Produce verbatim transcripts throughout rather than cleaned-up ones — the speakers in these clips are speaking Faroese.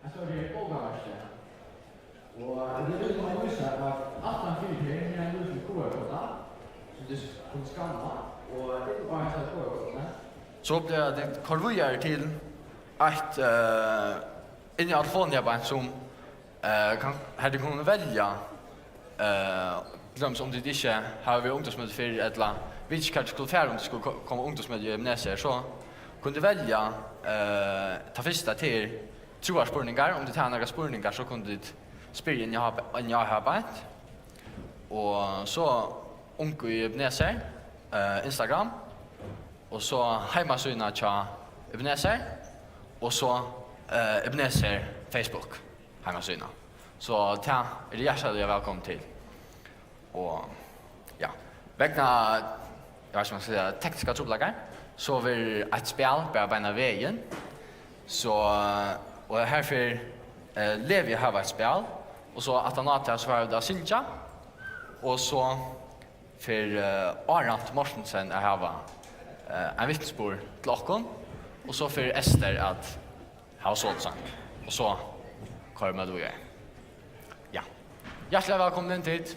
Hetta er bókaverkið. Og eg vil bara vísa, at aftan fyri her, her er ein lítil Q R-koda, sum tú kanst skanna, og inn á hesa Q R-koduna, so blívur tað koyrt víðari til eitt, eh, inn á telefonina beint, sum, eh, kann, har tú kann velja, eh, til dømis um tú ikki hevur verið á ungdómsmøti fyrr, ella veit ikki hvar tú skuldi fara um tú skuldi ko-, koma á ungdómsmøti í Ebenezer, so kanst tú velja, eh, tað fyrsta, tað er trúarspurningar. Um tú hevur nakrar spurningar, so kanst tú spyrja inn á, inn á her beint. Og so Ung í Ebenezer, eh, Instagram, og so heimasíðuna hjá Ebenezer, og so, eh, Ebenezer Facebook heimasíðuna. So tað er hjartaliga vælkomin til. Og, ja, vegna, eg veit ikki, um eg skal siga tekniskar trupulleikar, so verður eitt spæl bara beinan vegin. So, og her fer, eh, Levi at hava eitt spæl, og so aftan á tað, so fara vit at syngja, og so fer, eh, Árant Mortensen at hava, eh, ein vitnisburð til okkum, og so fer Ester at hava sotsang, og so koyra vit víðari. Ja. Hjartaliga vælkomin inn tit.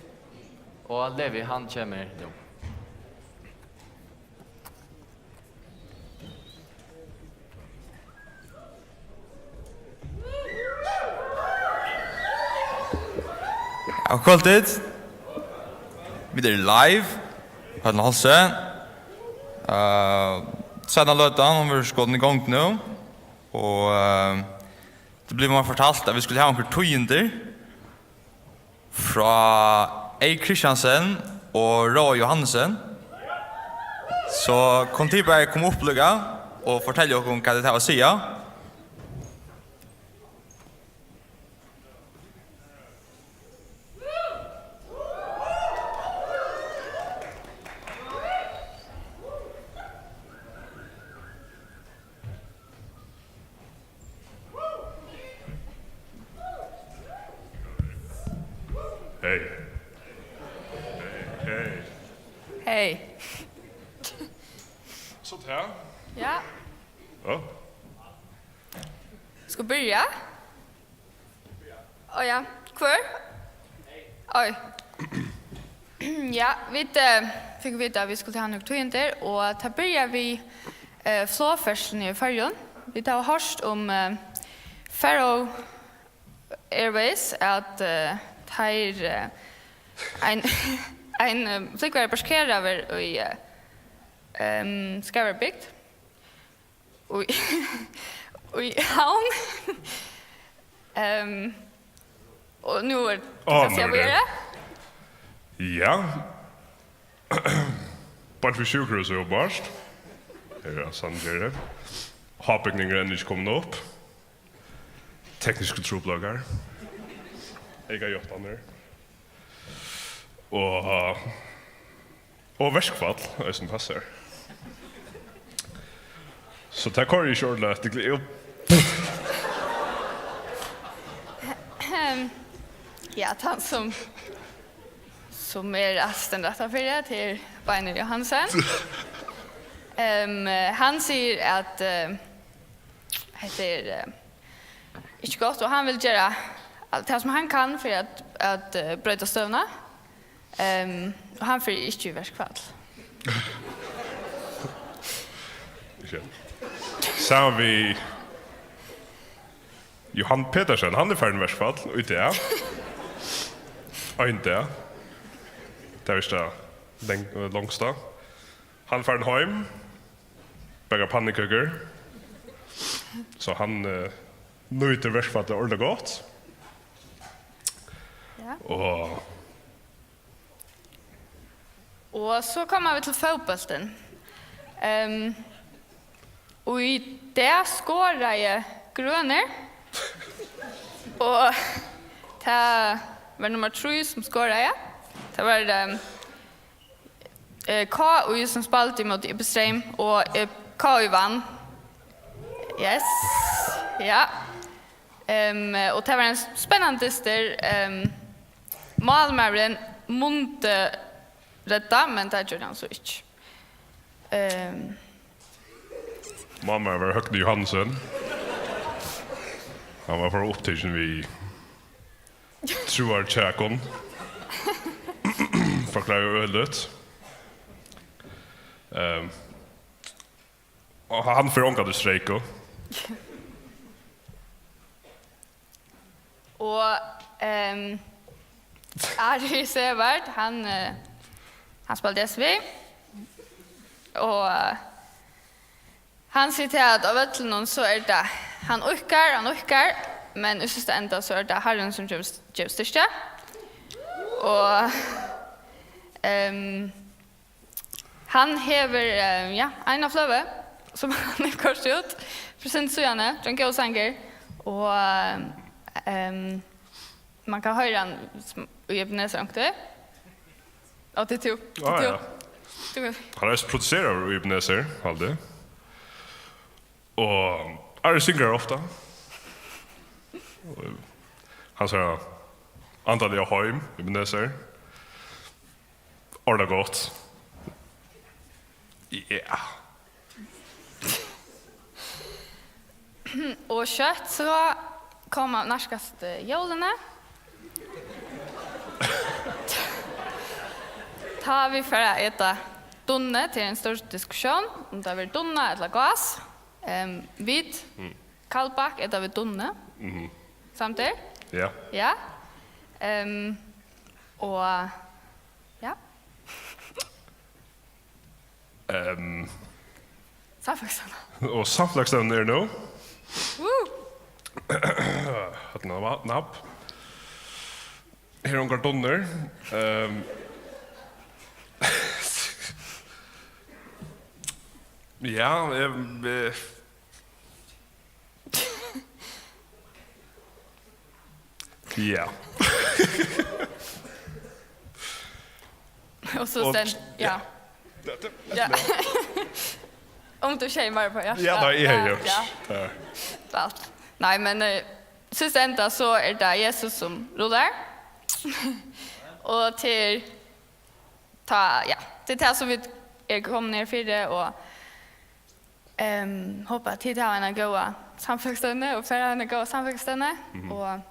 Og Levi, hann kemur nú. Ja, kvøldið. Vit eru live. Høllin Hálsi. Eh, seinna løtan, hon verður skotin í gongd nú. Og, eh, tað bleiv mær fortalt, at vit skuldu hava onkrar tíðindi frá Erik Christiansen og Róa Johannesen. So kunnu tit bara koma upp líka og fortelja okkum, hvat tit hava at siga. Hey. Hey, hey. Hey. So tað. Ja. Ja. Skal byrja? Á ja, hvør? Oj. Ja, vit, eh, fingu vita, at vit skuldu hava nøkur tíðindi, og tað byrjar við, eh, flogferðsluni í Føroyum. Vit hava hoyrt um, eh, Faroe Airways, at, eh, teir, eh, ein, ein, eh, flúgvari parkeraður í, eh, em, Skarvararbygd. Í, í Havn. Ehm, og nú er Á, tað nú er tað. Ja. Beint við sjúkrahúsið, openbart. Her er Sandgerði. H-bygningur er enn ikki komin upp. Tekniskir trupulleikar. Eyka játtanir. Og Og verkfall, eisini passar. So tað koyrir ikki ordiliga eftir gli-, jú. Ehm, ja, tann sum, sum er assistentur aftanfyri, tað er Beinir Johansen. Ehm, hann sigur at, eh, hetta er, eh, ikki gott, og hann vil gera alt tað sum hann kann fyri at, at, eh, broyta støðuna. Ehm, og hann fer ikki í verkfall. Ikki. Saman við Johan Petersen, hann er farin í verkfall í dag. Ein dag. Tað er vist tað lang-, longsta. Hann er farin heim. Bakar pannukøkur. So hann, eh, nýtir verkfallið ordiliga gott. Ja. Og Og so koma vit til fótbóltin. Ehm, og í dag skoraði Grønir. Og tað var nummar trý, sum skoraði. Tað var, ehm, eh, K I, sum spældi ímóti Ibestreym, og, eh, K I vann. Yes. Ja. Ehm, og tað var ein spennandi dystur. Ehm, málmaðurin mundi redda, men tað gjørdi hann so ikki. Ehm. Málmaður var Høgni Johansen. Hann var for upptikin við trúartjekkum. Forklárar øgiliga. Ehm, og hann fer ongantíð í streik, og Og, ehm, Ari Severt, hann, eh, hann spældi S V, og, eh, hann sigur til at á vøllinum, so er tað, hann íðkar, hann íðkar, men í síðsta enda, so er tað Harrin, sum gevur, gevur styrki. Og, ehm, Hann hevur, eh, ja, eina fløgu, sum hann hevur koyrt út fyri seinni, tað er ein góður sangur, og, ehm, man kann hoyra hann sum, í Ebenezer onkuntíð. Og tað er tú. Tað er Ah, tú. ja. Tú. Hann er eisini produseraður í Ebenezer, haldi eg. Og Ari syngur ofta. Og hansara andaliga heim, Ebenezer. Ordiliga gott. Yeah. Og skjótt so koma nærkast, eh, jólini. Tá vit fara at eta dunnu, tað er ein stórur diskussiónur, um tað verður dunna ella gás. Ehm, vit, Mm. Kaldbak, eta vit dunnu. Mhm. Samdir? Ja. Ja. Ehm, og, ja. Ehm. Samfelagsstevna. Og samfelagsstevnan er nú. Woo! Hatta er navn. Her er ongar dunnur. Ehm. Ja, ehm, eh. Ja. Og so Og stend-, ja. Ja. Ja. Um tú skeymar på hjarta. Ja, nei, eg hevði Ja, gjørt. Ja. Ja. Alt. Nei, men, eh, síðsta enda, so er tað Jesus sum rullar. Og til tá, ja, tað er tað sum vit eru komnir her fyri, og, ehm, hopi at tit hava eina góða samfelagsstevnu og fara eina góða samfelagsstevnu, Mhm. og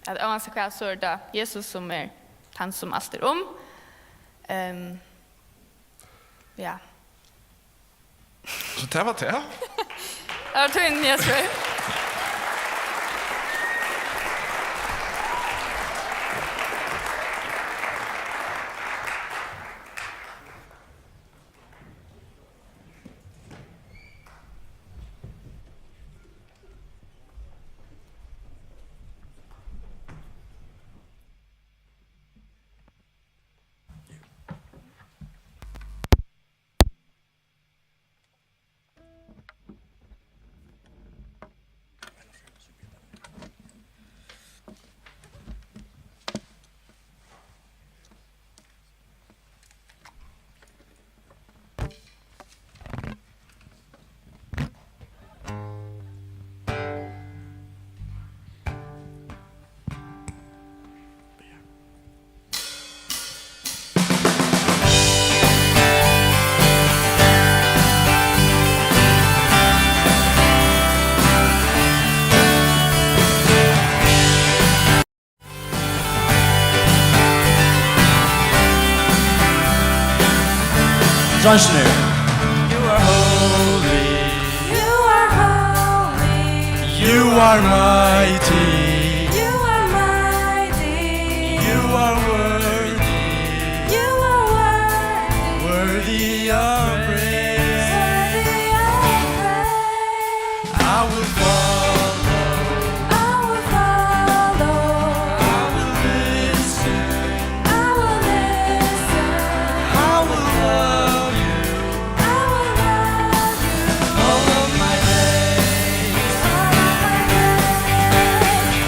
at óansæð hvat, so er tað Jesus sum er tann sum alt er um. Ehm, ja. So tað var tað. Tað var tín, Jesper. Dreingirnir. You are holy. You are holy. You are mighty. You are mighty. You are worthy. You are worthy. Worthy of praise. Worthy of praise. I will follow. I will follow. I will listen. I will listen. I will love you. I will love you. All of my days. All of my days.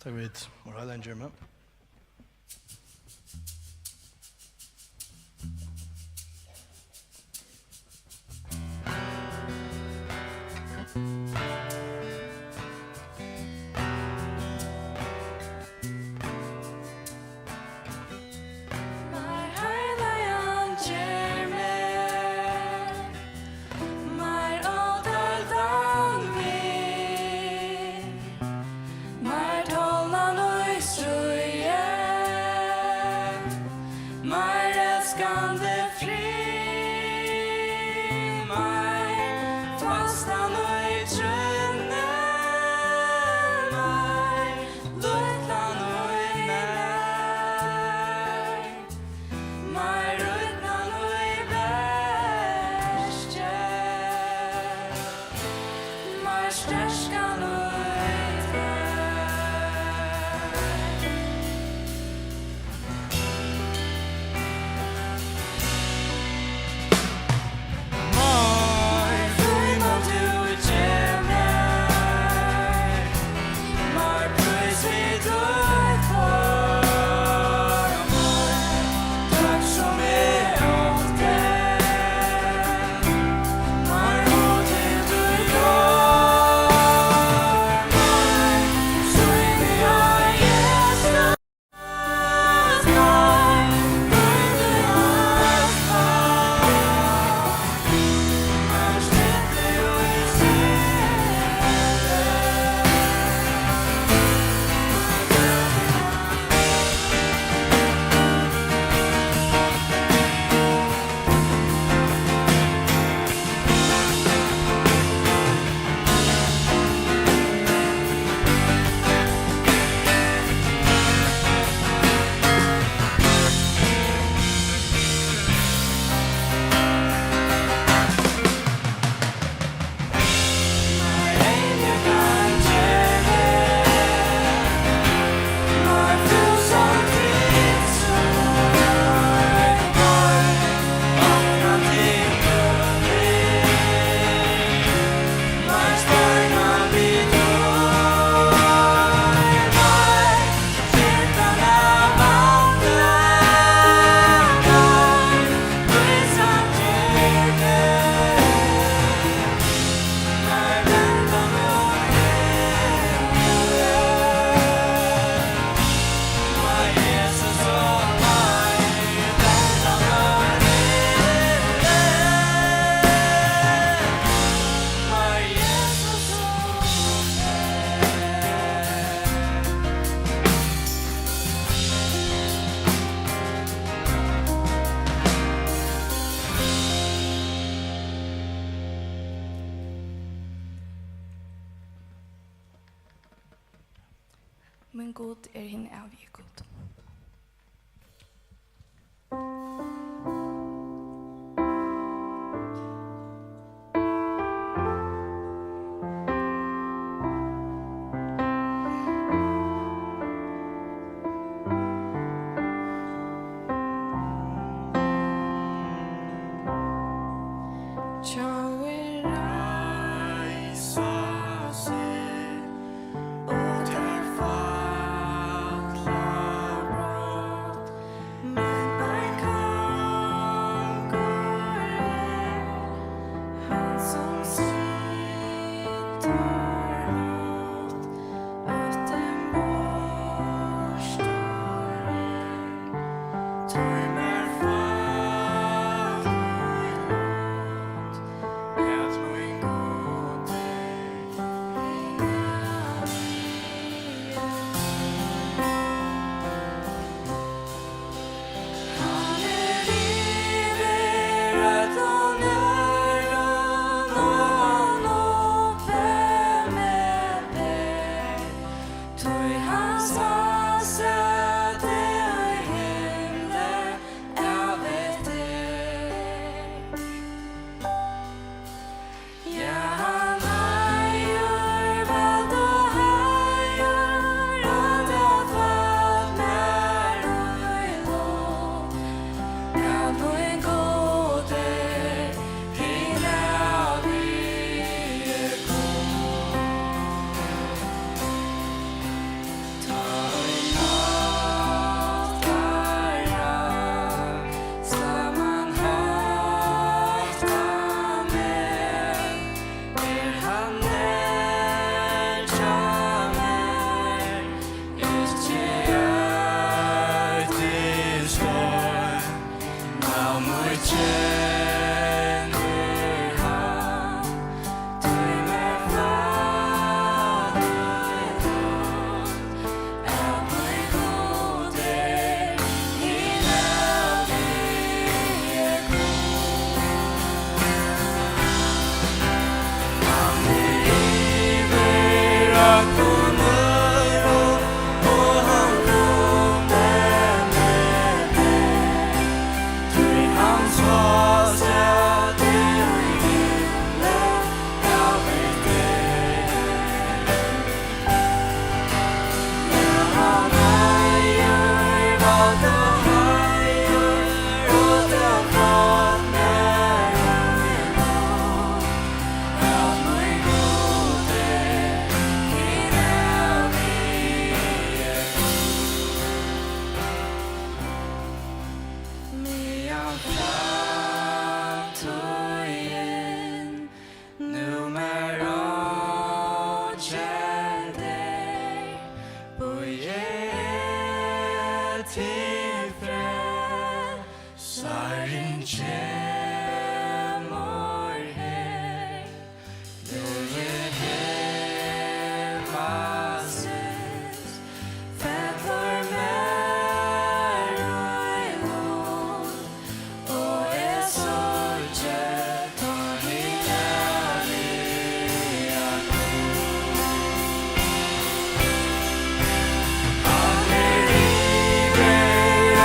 Takk vit, Mor Heilagi, ger meg. Mor Heilagi, ger meg meir ódeildan vin, meir tolnan í stríði, meir elskandi frið, meir fastan í trúnni, meir lítlan í mær, meir rýtnan í verki, meir sterkan í tær. Meir frímót tú gevur mær, meir prís við títt form, takk sum eg átti. Meir hugtil tú gjørmar, sýni á Jesus. Mín Gud er hin ævigi Gud. Tjóðir reisa seg, og tær falla Kjær deg, bíði eg til frelsarin kemur heim. Nú eg hevasist fellur mær í lund, og eg síggi tað himmalliga Guð. Hann er yvir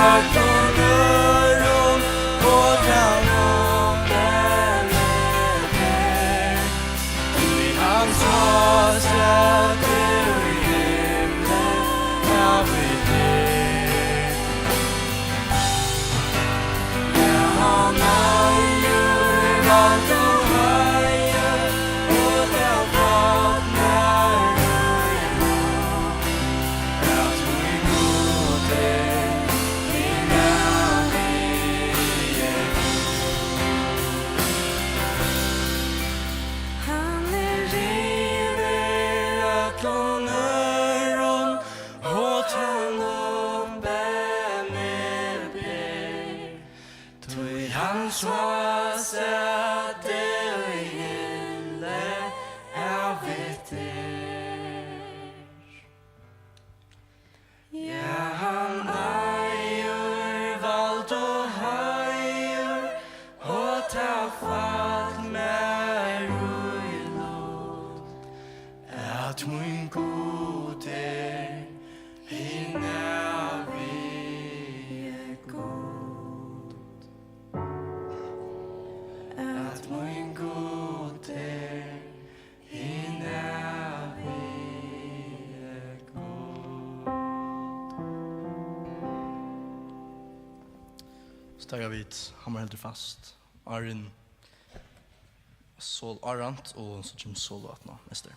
øllum øðrum, og tað luktar nú betur. Tí hann sást at í himli havi teg. Ja, hann eigur vald og heiður, og tað fatnar í At mín Gud er hin ævigi Gud. Hann er yvir øllum øðrum, og tann uppi ber. Tí hann sást at í himli havi teg. Ja, hann eigur vald og heiður, og tað fall mær í lut, at mín Gud er hin ævigi Gud. At mín Gud er hin ævigi Gud. So taka vit Hann heldur fast, áðrenn sol-, Árant, og so kemur solo aftaná, Ester.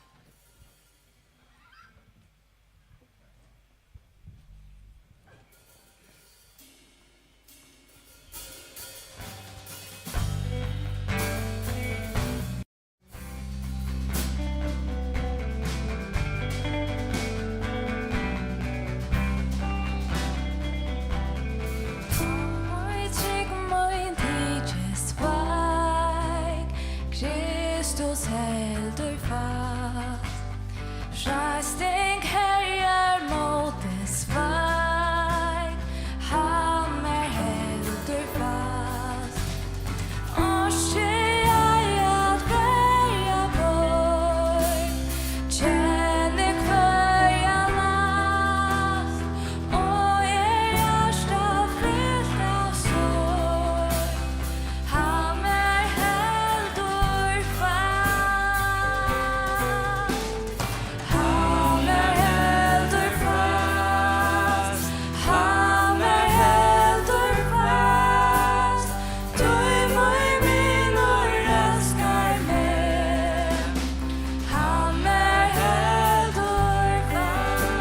Mín trúgv, mín tykist veik, Kristus heldur fast. Freisting herjar móti sveik, hann mær heldur fast. Orki ei at verja bein, kenni hvørjan ast, og er hjarta fylt av sorg. Hann mær heldur fast. Hann mær heldur fast. Hann mær heldur fast. Tí mín vinur elskar meg. Hann mær heldur fast.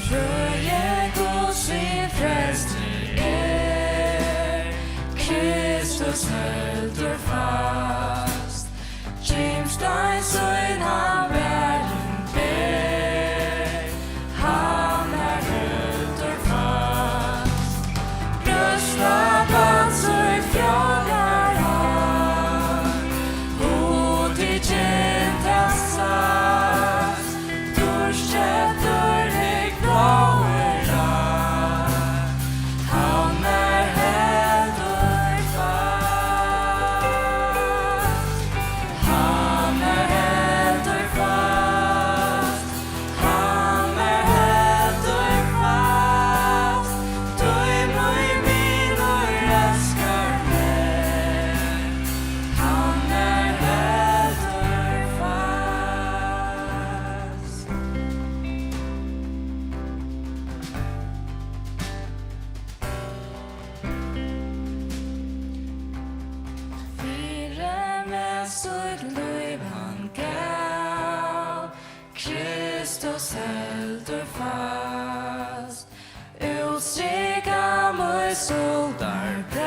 Frøði Guds hin frelstur er, Kristus heldur fast. Gimstein sín hann verðin ber, hann mær heldur fast. Rørsla bands í fjórar ár, hugtikin tað sæst, dýrkeyptur hygg blóði rár, hann mær heldur fast. Strika mítt skuldarpræv,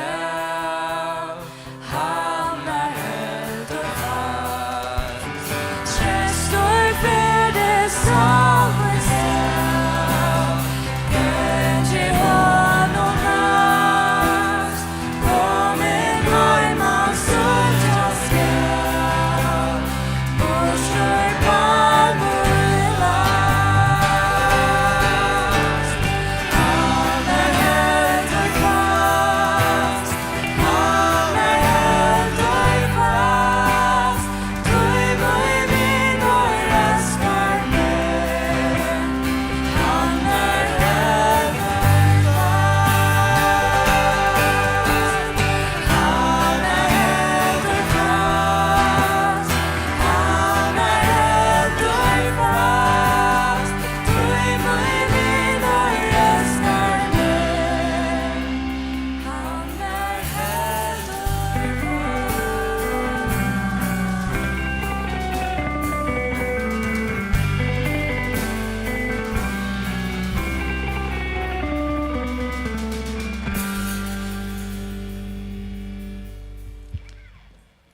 hann er heldur fast. Trestur fer, sá mín stað, gangi honum rætt. Komin heim hann síggjast skal, burtur palmur last. Hann er heldur fast, hann er heldur fast, tí mín vinur elskar meg.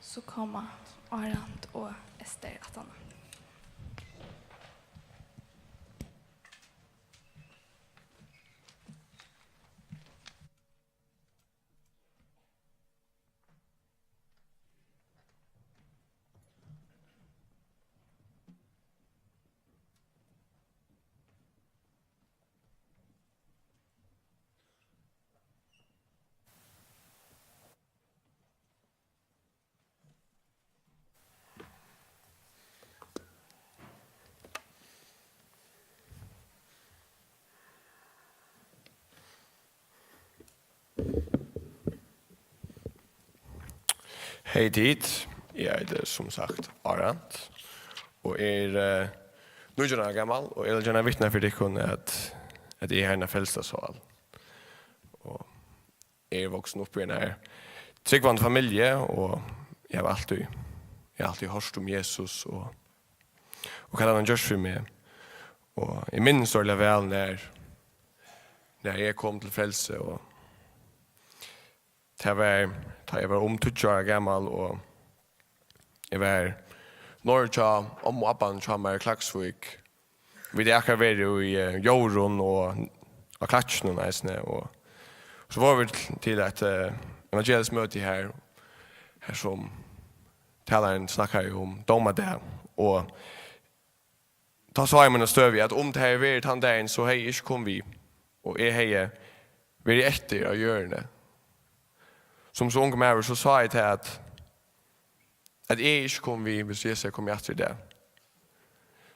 So koma Árand og Ester aftaná. Hey tit, eg eiti sum sagt Árand og er eh, nítjan ára gamal, og eg vil gjarna vitna fyri tykkum at, at eg havi eina frelsta sál. Og eg eri vaksin upp í einari trúgvandi familju, og eg havi altíð, eg havi altíð hoyrt um Jesus og, og hvat hann hevur gjørt fyri meg. Og eg minnist ordiliga væl, nær, nær eg kom til frelsi, og tað var, tá eg var um tíggju ára gamal, og eg var norður hjá ommu og abbanum hjá mær í Klaksvík. Vit hava akkurát verið í eh, Jórunn og á Klettsveginum eisini, og so vóru vit til, til eitt eh, evangeliskt møti har, har sum talarin snakkaði um dómadag, og tá sá eg mína støðu, at um tað hevði verið tann dagin, so hevði eg ikki komið við, og eg hevði verið eftir á jørðini. Sum so ungur maður, so sá eg tað, at, at eg ikki kom við, hvis Jesus hevði komið aftur í dag.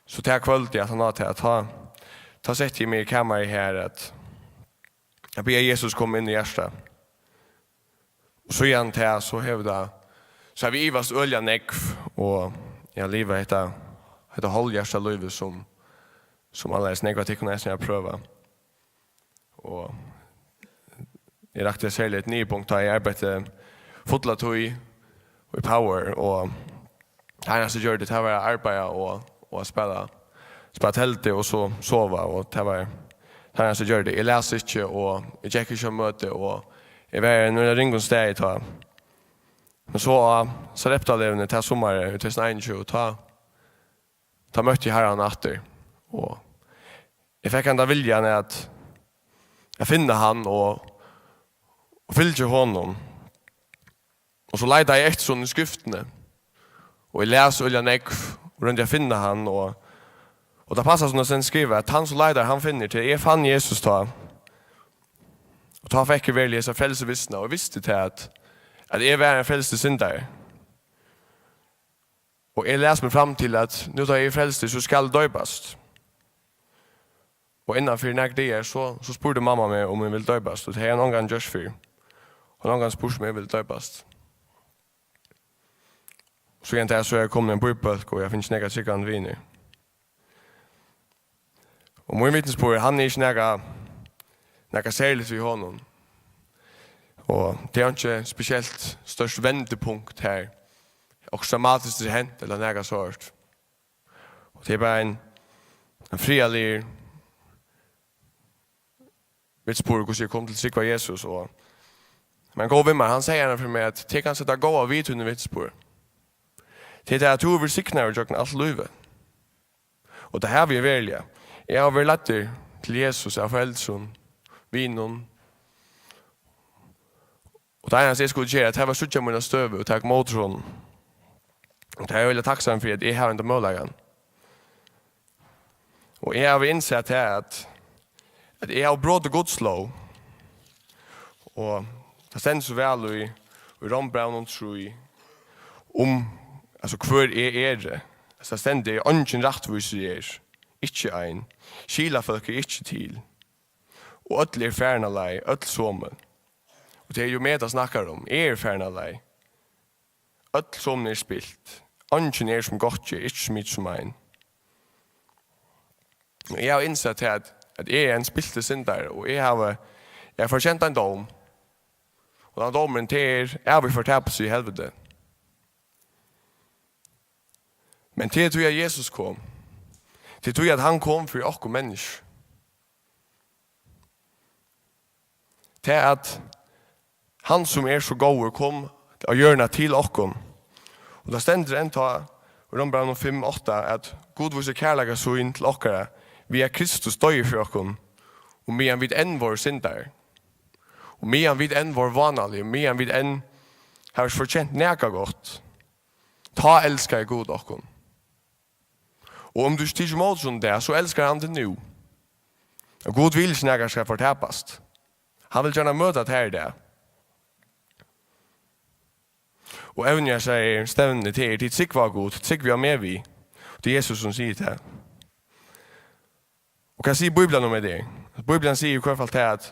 So tað kvøldið, at hann át tað, tá, tá setti eg meg í kamarið her, at, at biðja Jesus koma inn í hjartað. Og síðan tað, so hevur tað, so havi eg ivast øgiliga nógv, og eg havi livað hetta, hetta hálvhjarta lívið, sum, sum allarhelst nógv av tykkum eisini hava prøvað. Og eg rakti serliga eitt niðurpunkt, tá eg arbeiddi fulla tíð í Power, og tað einasta eg gjørdi, tað var at arbeiða og, og at spæla, spæla teldu og so sova, og tað var tað einasta eg gjørdi. Eg las ikki, og eg gekk ikki á møti, og eg var í einum ringum staði tá. Men so á Sareptaleguni tað summarið í tvey túsund og einogtjúgu, tá, tá møtti eg Harran aftur, og eg fekk henda viljan at, at finna hann og, og fylgja honum. Og so leitaði eg eftir honum í skriftini, og eg las øgiliga nógv og royndi at finna hann, og, og tað passar, sum tað stendur skrivað, at tann sum leitar, hann finnur. Tí eg fann Jesus tá, og tá fekk eg veruliga hesa frelsuvissuna, og eg visti tað, at, at eg var ein frelstur syndari. Og eg las meg fram til, at nú tá eg eri frelstur, so skal eg doypast. Og innan fyri nakrar dagar, so, so spurdi mamma meg, um eg vil doypast, og tað hevði hon ongantíð gjørt fyrr. Hon hevði ongantíð spurt, um eg vil doypast. Og síðan tá, so eri eg komin í ein bíbólk, og eg havi fingið nakrar trúgvandi vinir. Og mín vitnisburður, hann er ikki nakað, nakað serligt við honum. Og tað er einki spesielt stórt vendipunkt har, okkurt dramatiskt er hent, ella nakað sovorðið. Og tað er bara ein, ein friðarligur vit spurdu, hvussu eg kom til at trúgva Jesus, og, men góði vinur mín, hann segði eina ferð fyri meg, at tað er kanska tað góða við tínum vitnisburði. Tað er tað, at tú verður signaður gjøgnum alt lívið. Og tað havi eg veruliga. Eg havi verið leiddur til Jesus av foreldrum, vinum. Og tað einasta, eg skuldi gera, tað var at síggja mína støðu og taka ímóti honum. Og tað er eg veldig takksamur fyri, at eg havi henda møguleikan. Og eg havi innsett tað, at, at eg havi brotið Guds lóg. Og tað stendur so væl í, í Rómbrævinum trý, um, altso, hvør eg eri. Altso, tað stendur, eingin rættvísur er, ikki ein. Skilafólk er ikki til. Og øll eru farin av leið, øll somul. Og tað er jú meg, tað snakkar um. Eg eri farin av leið. Øll somul eru spilt. Eingin er sum gott ger, ikki so mikið sum ein. Og eg havi innsett tað, at, at eg eri ein spiltur syndari, og eg havi, eg havi fortjent ein dóm. Og tann dómurin, tað er ævig fortapilsi í helviti. Men tað er tí, at Jesus kom. Tað er tí, at hann kom fyri okkum menniskju. Tað, at hann, sum er so góður, kom á jørðina til okkum. Og tað stendur enntá í Rómbrævinum fimm átta, at Gud vísir kærleika sín til okkara, við at Kristus doyði fyri okkum, og meðan vit enn vóru syndarar, og meðan vit enn vóru vánalig, og meðan vit enn hava ikki fortjent nakað gott, tá elskaði Gud okkum. Og um tú ikki tekur ímóti honum í dag, so elskar hann teg nú. Og Gud vil ikki, nakar skal fortapast. Hann vil gjarna møta tær í dag. Og evnið, eg sigi, stevnið til er, tit trúgva á Gud, trúgvið á meg við. Tað er Jesus, sum sigur tað. Og hvat sigur Bíblian um hetta? Bíblian sigur í hvørt fall tað, at,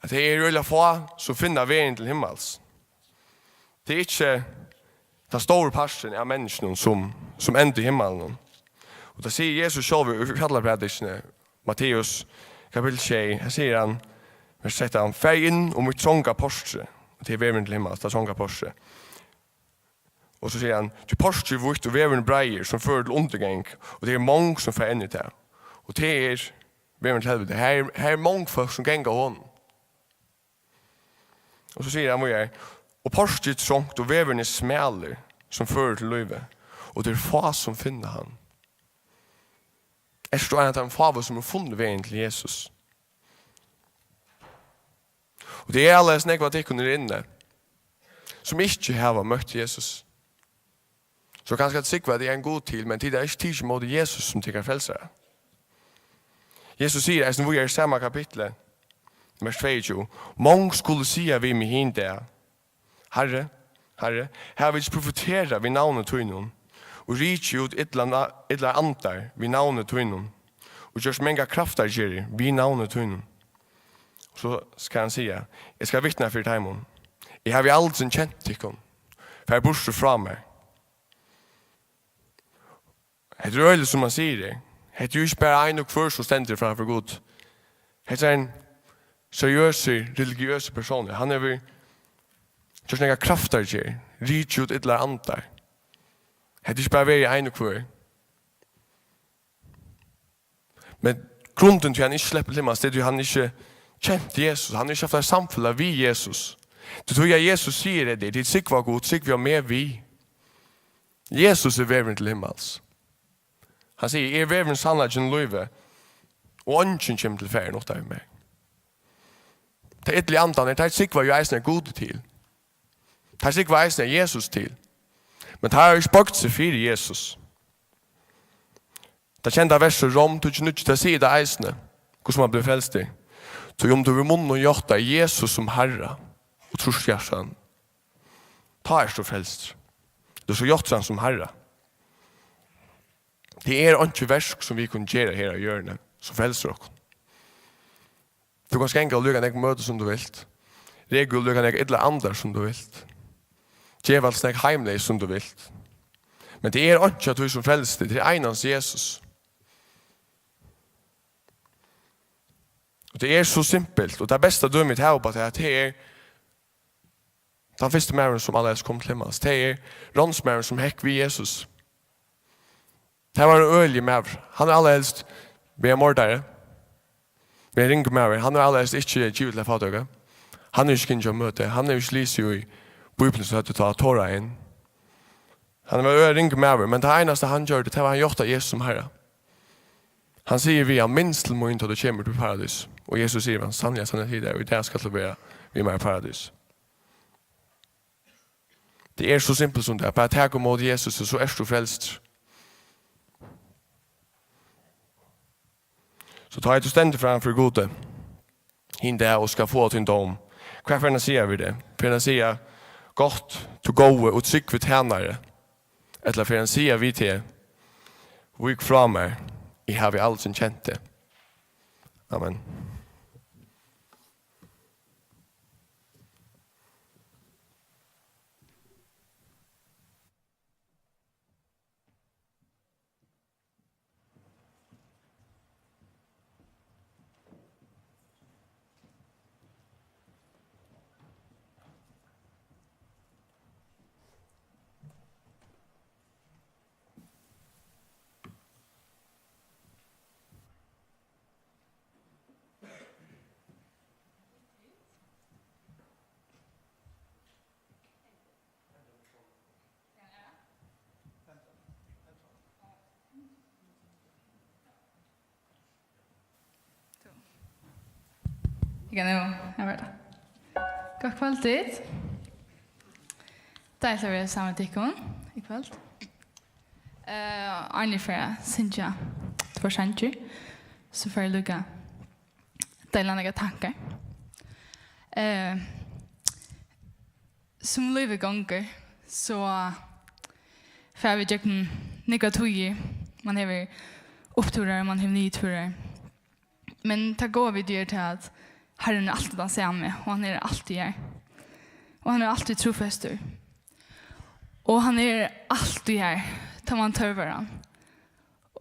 at tað eru øgiliga fá, sum finna vegin til himmals. Tað er ikki tann stóri parturin av menniskjunum, sum, sum enda í himmalinum. Og tað sigur Jesus sjálvur í fjallaprædikuni, Matteus kapitul sjey, her sigur hann, vers trettan: "Farið inn um mítt tronga portrið", og tað er vegin til himmals, tað tronga portrið. Og so sigur hann: "Tí portrið er vítt og vegurin breiður, sum førir til undirgang, og tað eru mong, sum fara inn í tað." Og tað er vegurin til helviti. Her, her eru mong fólk, sum ganga honum. Og so sigur hann víðari: "Og portrið er trongt, og vegurin er smalur, sum førir til lívið, og tað eru fá, sum finna hann." Ert tú ein av teimum fáu, sum hevur funnið vegin til Jesus? Og tað er allarhelst nógv av tykkum her inni, sum ikki hava møtt Jesus. So kanska tit trúgva, at tað er ein Gud til, men tit hava ikki tikið ímóti Jesus sum tykkara frelsara. Jesus sigur eisini víðari í sama kapitli, vers tveyogtjúgu: "Mong skulu siga við meg hin dag: Harri, Harri, hava vit ikki profeterað við navni tínum, og rikið út illa na-, illar andar við navni tínum, og gjørt mangar kraftargerðir við navni tínum?" Og so skal hann siga: "Eg skal vitna fyri teimum: Eg havi aldrin kent tykkum. Farið burtur frá mær." Hetta er øgiliga, sum hann sigur her. Hetta er jú ikki bara ein og hvør, sum stendur framfyri Gud. Hetta er ein seriøsur, religiøsur persónur. Hann hevur gjørt nakrar kraftargerðir, rikið út illar andar. Hetta er ikki bara verið ein og hvør. Men grundin til, hann ikki sleppur til himmals, tað er, tí hann ikki kent Jesus. Hann hevur ikki havt eitt samfelag við Jesus. Tað er tí, at Jesus sigur hetta: "Tit trúgva á Gud, trúgvið á meg við." Jesus er vegurin til himmals. Hann sigur: "Eg eri vegurin, sannleikin og lívið, og eingin kemur til Faðirin uttan við mær." Teir illu andarnir, teir trúgva jú eisini, at Gud er til. Teir trúgva eisini, at Jesus er til. Men teir hava ikki boygt seg fyri Jesus. Tað kenda versið, Róm tíggju níggju, tað sigur tað eisini, hvussu mann blívur frelstur. Tí um tú við munninum játtar Jesus sum Harra og trýrt hjartanum, tá ert tú frelstur. Tú skal játta hann sum Harra. Tað er einki verk, sum vit kunnu gera her á jørðini, sum frelsir okkum. Tú kanst ganga og líka nógv møti, sum tú vilt. Reka og líka nógv illar andar, sum tú vilt. Geva alt snakk heimleyst, sum tú vilt. Men tað er einki av tí, sum frelsir teg. Tað er einans Jesus. Og tað er so simpelt. Og tað besta dømi, vit hava upp á tað, tað er tann fyrsti maðurin, sum allarhelst kom til himmals. Tað er ránsmaðurin, sum hekk við Jesus. Tað var ein øgiligur maður. Hann er allarhelst verið mordaður. Ein ringur maður, hann hevur allarhelst ikki givið til at fátøka. Hann hevur ikki gingið á møti, hann hevur ikki lisið í Bíbliuni, sum høvdu tá Torahin. Hann var ein ringur maður, men tað einasta hann gjørdi, tað var, hann játtaði Jesus sum Harra. Hann sigur við hann: "Minst til mín, tá tú kemur til paradís." Og Jesus sigur við hann: "Sanniliga, sanniliga, eg sigi tær, í dag skalt tú vera við mær í paradís." Tað er so simpelt sum tað. Bara tak ímóti Jesus, og so ert tú frelstur. So tá ið tú stendur framfyri Gudi hin dag og skal fáa tín dóm, hvat fer hann at siga við teg? Fer hann at siga: "Gott, tú góði og trúgvi tænari"? Ella fer hann at siga við teg: "Vík frá mær, eg havi aldrin kent teg"? Amen. Eg kann nú, her var tað. Gott kvøldið. Deiligt at vera saman við tykkum í kvøld. Eh, áðrenn eg fari at syngja tveir sangir, so fari eg líka deila nakrar tankar. Eh, sum lívið gongur, so fara vit gjøgnum nógvar tíðir. Man hevur upptúrar, man hevur niðurtúrar. Men tað góða við tí er tað, at Harrin er altíð tann sami, og hann er altíð har. Og hann er altíð trúfastur. Og hann er altíð har, tá man tørvar hann.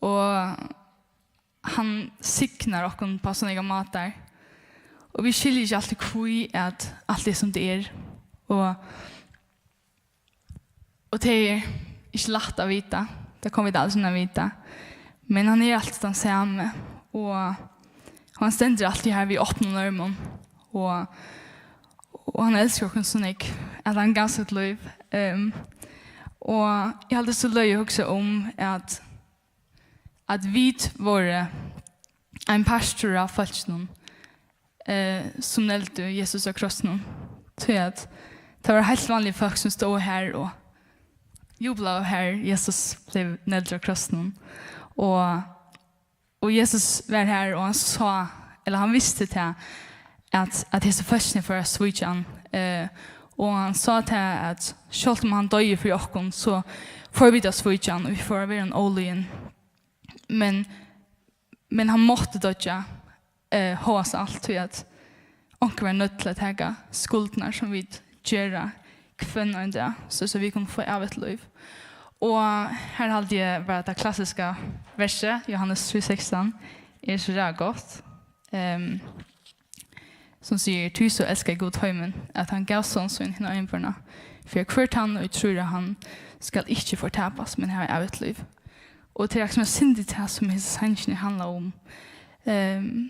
Og hann signar okkum á so nógvar mátar. Og vit skilja ikki altíð, hví at alt er, sum tað er. Og, og tað er ikki lætt at vita. Tað koma vit aldrin at vita. Men hann er altíð tann sami. Og, og hann stendur altíð har við opnum ørmum. Og, og hann elskar okkum so nógv, at hann gav sítt lív. Ehm, og eg haldi, so løgið at hugsa um, at at vit vóru ein partur av fólkinum, eh, sum negldu Jesus á krossinum. Tí at tað vóru heilt vanlig fólk, sum stóðu har og jublaðu, har Jesus bleiv negldur á krossinum. Og, og Jesus var har, og hann sá, ella hann visti tað, at, at hesi fólkini fóru at svíkja hann. Eh, og hann sá tað, at sjálvt um hann doyði fyri okkum, so fóru vit at svíkja hann, og vit fóru at vera hann ólýðin. Men, men hann mátti doyggja, eh, hóast alt, tí at onkur var noyddur til at taka skuldirnar, sum vit gera hvønn ein dag, so, so vit kunnu fáa ævigt lív. Og her haldi eg bara, tað klassiska versið, Jóhannes trý sekstan, er so ræða gott, ehm, sum sigur: "Tí so elskaði Gud heimin, at hann gav son sín hin einborna, fyri at hvør tann, ið trýr á hann, skal ikki fortapast, men hava ævigt lív." Og tað er akkurát sum eitt sindur tað, sum hesin sangurin handlar um. Ehm,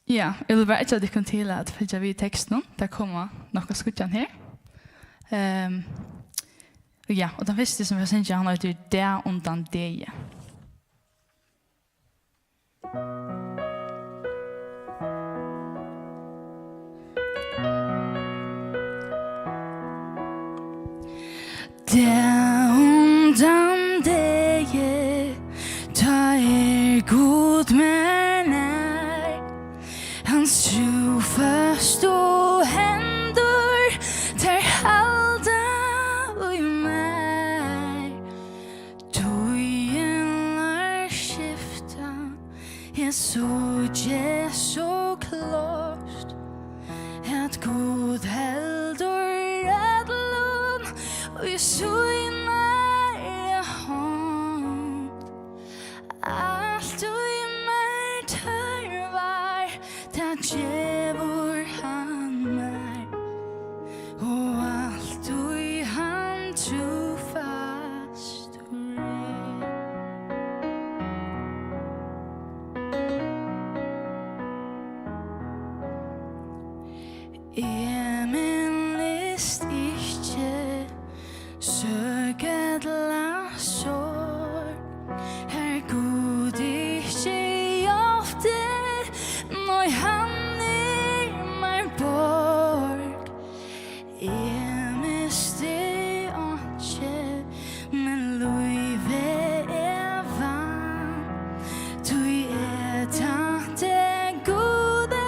ja, eg vil bara eggja tykkum til at fylgja við tekstinum. Tað koma nokk á skíggjan her. Ehm, og ja, og tann fyrsti, sum eg syngi, hann eitur Dag undan degi. Dag undan degi, tá er Gud mær nær. Hans trúfastu hendur, tær halda í mær. Tíðirnar skifta, eg síggi so klárt, at Gud heldur øllum í sínari hond. Alt, ið mær tørvar, tað gevur hann mær, og altíð hann trúfastur er. Eg minnist ikki søk ella sorg, har Gud ikki hjálpti, nei, hann er mær borg. Eg misti einki, men lívið er vann, tí eg tænti Gudi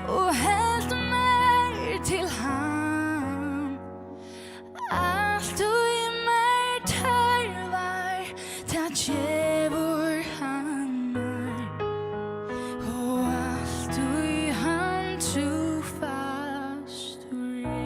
og helt mær til hann. Alt, ið mær tørvar, tað gevur hann mær, og alt, ið hann trúfastur er.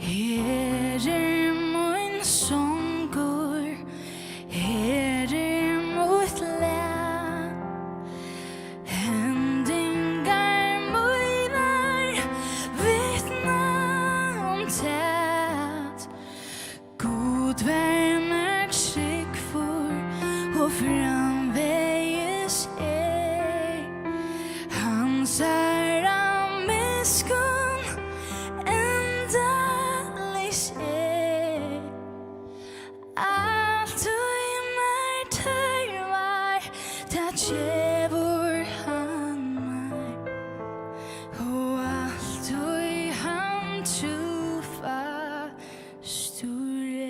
Her er mín songur, her er mítt lag. Hendingar mínar vitna um tað. Gud var mær trúgvur og framvegis er. Hansara miskunn endaleyst er. Alt, ið mær tørvar, tað gevur hann mær, og alt, ið hann trúfastur er.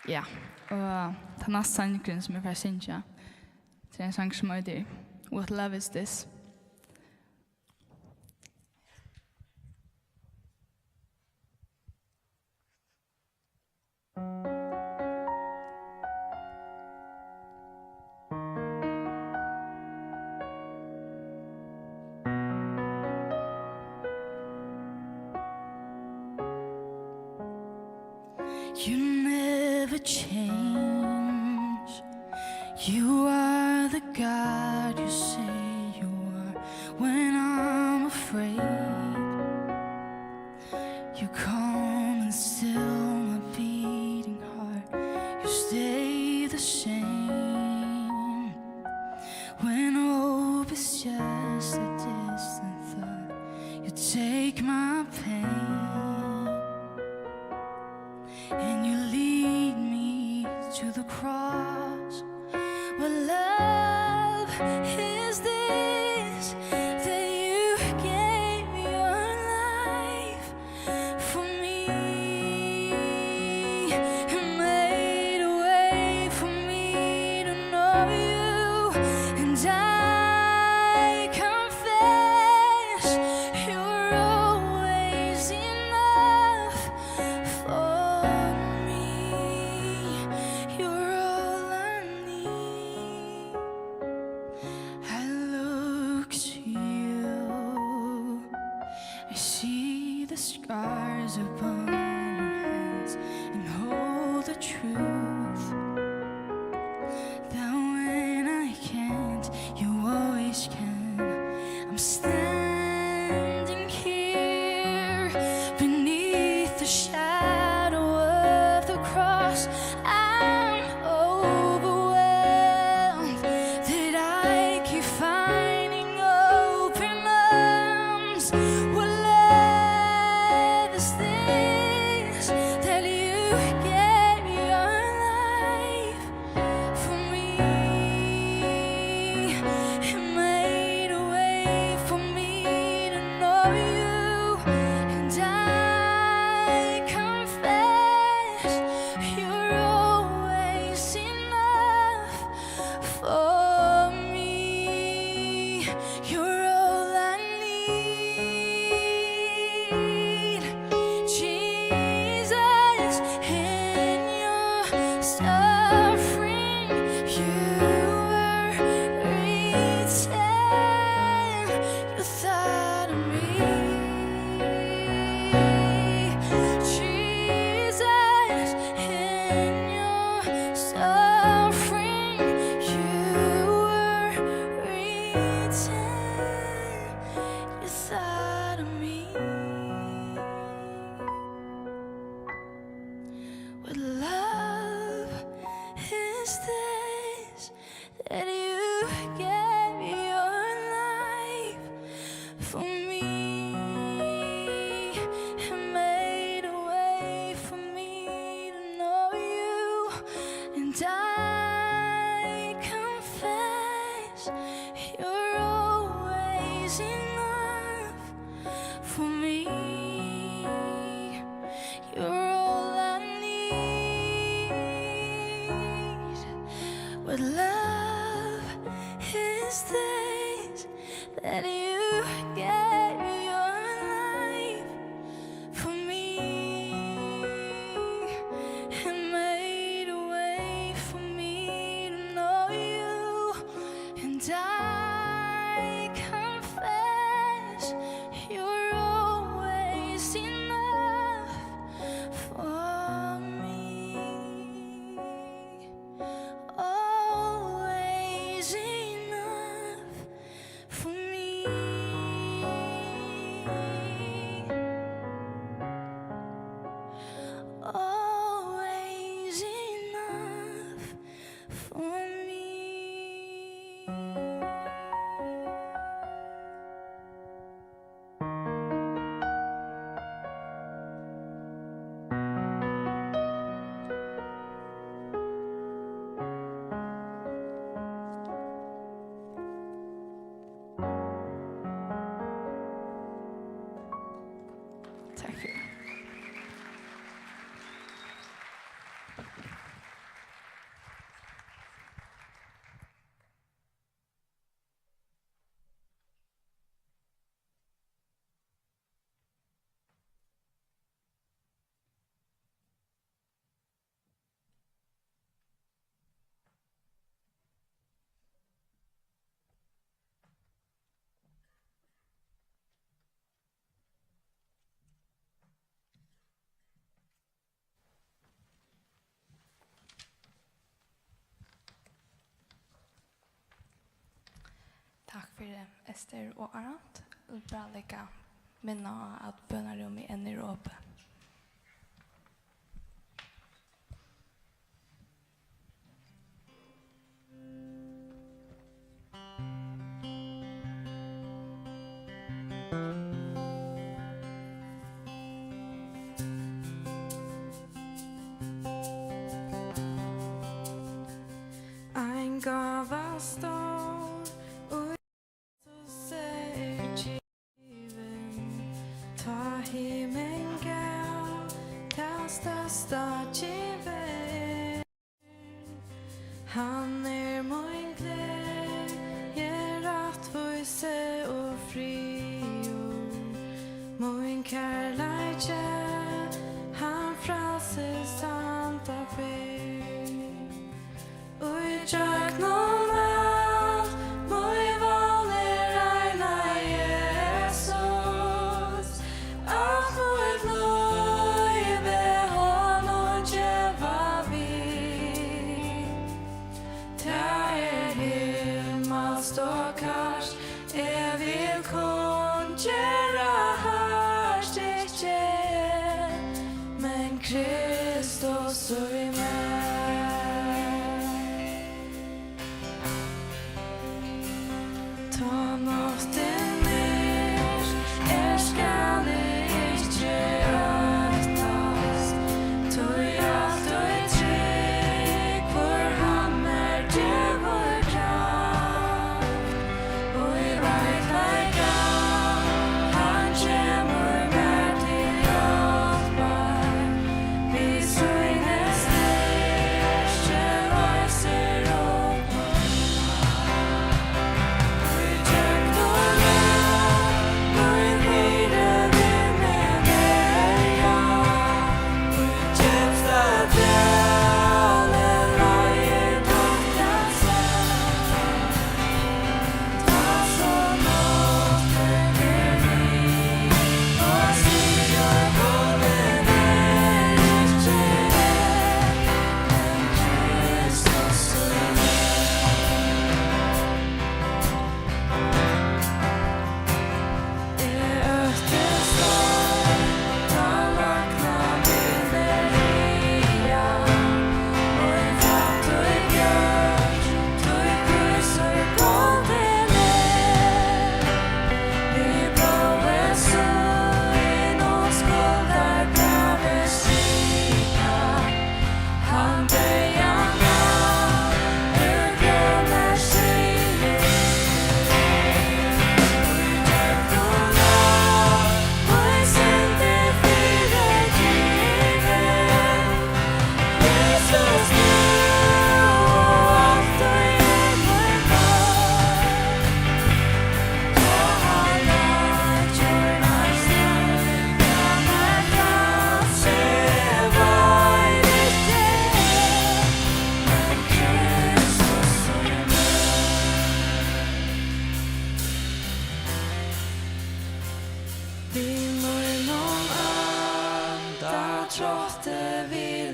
Ja, og tann næsti sangurin, sum eg fari at syngja, tað er ein sangur, sum eitur What Love Is This. You never change. You are the God you say you are. When I'm afraid, you calm and still my beating heart. You stay the same. When hope is just a distant thought, you take my pain and you lead me to the cross. What love is this that you gave your life for me, and made a way for me to know you. And I confess you're always enough for me. You're all I need. I this, that you gave your life for me and made a way for me to know you. And I confess you're always enough for me. You're all I need. What love is this, that you gave your life for me and made a way for me to know you? And I confess you're always enough for me. Always enough for me. Always enough for me. Takk fyri. Takk fyri, Esther og Arant. Eg vil bara líka minna á, at bønarúmið enn er opið. Ein gáva stór, ið Jesus er givin, tá himin gav tað størsta givin. Hann er mín gleði, rættvísi og friður, mín kærleiki, hann frælsir santa ferð. Í gjøgnum alt mítt vón er eina Jesus, alt mítt lív er honum geva við. Tað er himmalskt og kært, eg vil kunngera hart, ikki eg, men Kristus í mær. Tá náttin er, er skal eg ikki óttast, tí altíð trúgvur hann mær gevur kraft. Í veikleika hann kemur mær til hjálpar, við síni stey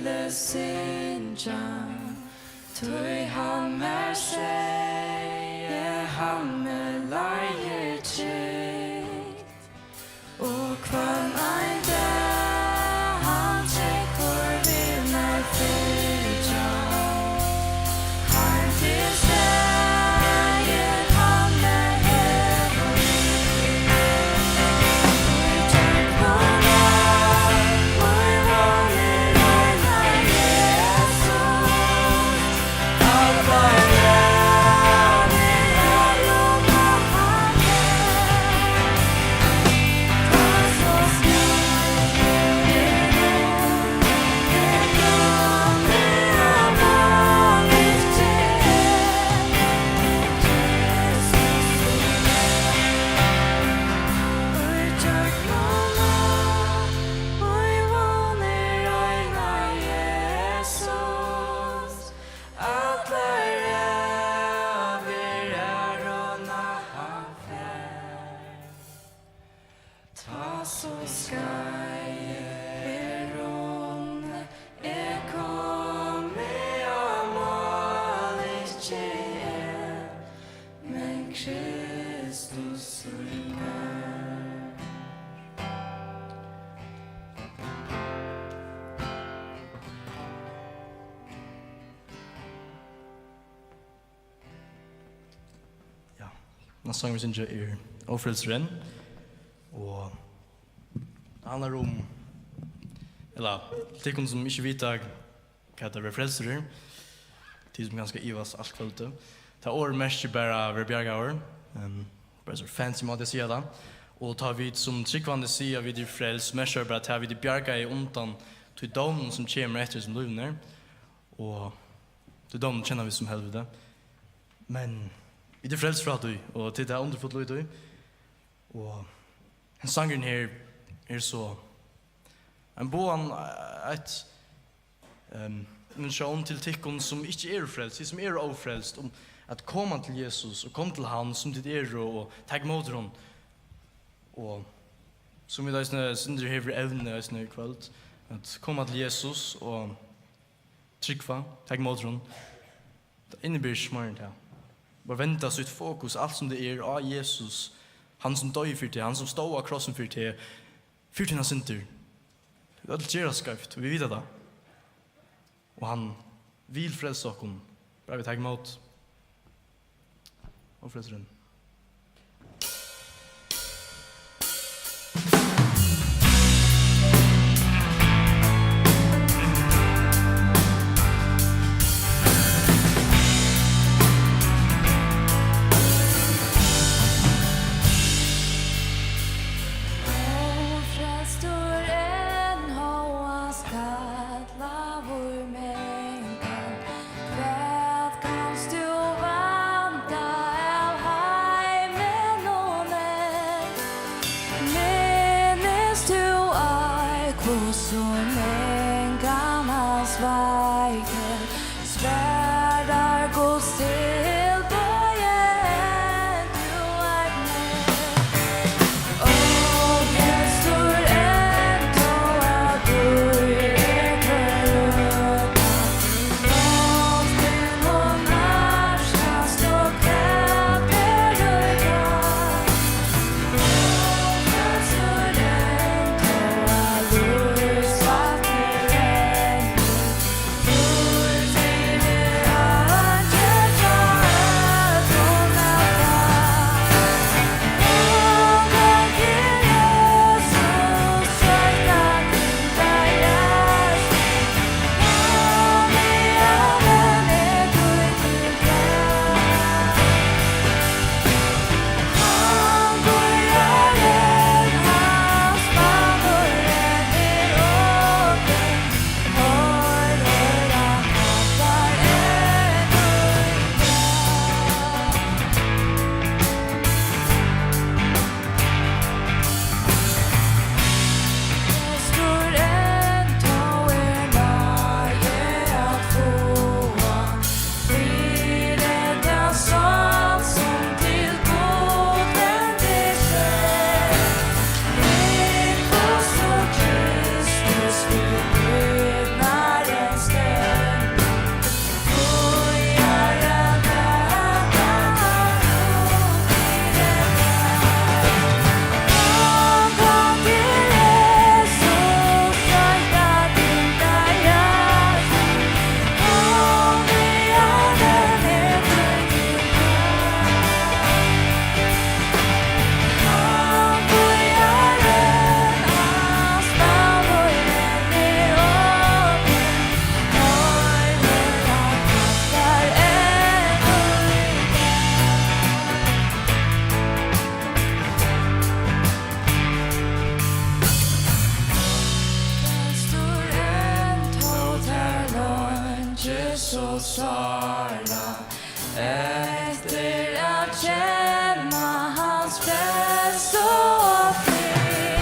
vil syngja, tí hann mær segði, hann meg leiðir trygt. Og hvønn ein dag hann tryggur vil mær fylgja. Heim til staðin hann meg hevur. Í gjøgnum ár, mín vón er ein, ein Jesus. Allar ævir er hon, hann fær. Tá so skeiðið er runnið, eg komi á mál, ikki eg, men Kristus í mær. Ja, næsta sang vit syngja er Ófrelsurin, og tað handlar um, ella, tykkum sum ikki vita, hvat tað er at vera frelstur, tit sum kanska ivast alt kvøldið. Tað orðið merkir bara at vera bjargaður, ehm, bara so fancy máti at siga tað. Og tá vit sum trúgvandi siga, vit eru frelst, merkir bara tað, at vit eru bjargaði undan tí dóminum, sum kemur eftir hesum lívinum her. Og tí dómin kenna vit sum helviti. Men vit eru frelst frá tí, og tað er tað undurfulla í tí. Og hesin sangurin her er so ein boðan, eitt, ehm, invitation til tykkum, sum ikki eru frelst, tit sum eru ófrelst, um at koma til Jesus og koma til hann, sum tit eru, og taka ímóti honum. Og sum vit eisini, Sindri hevur evni eisini í kvøld, at koma til Jesus og trúgva, taka ímóti honum. Tað inniber ikki meira enn tað. Bara venda sítt fokus, alt sum tað er, á Jesus, hann sum doyði fyri teg, hann sum stóð á krossinum fyri teg, fyri tínar syndir. Vit øll gera skeivt, og vit vita tað. Og hann vil frelsa okkum, bara vit taka ímóti. Og frelsurin. Ófrelstur enn hóast kallaður mangan, hvat kanst tú vænta av so sára, eftir at kenna hans frelsu og frið.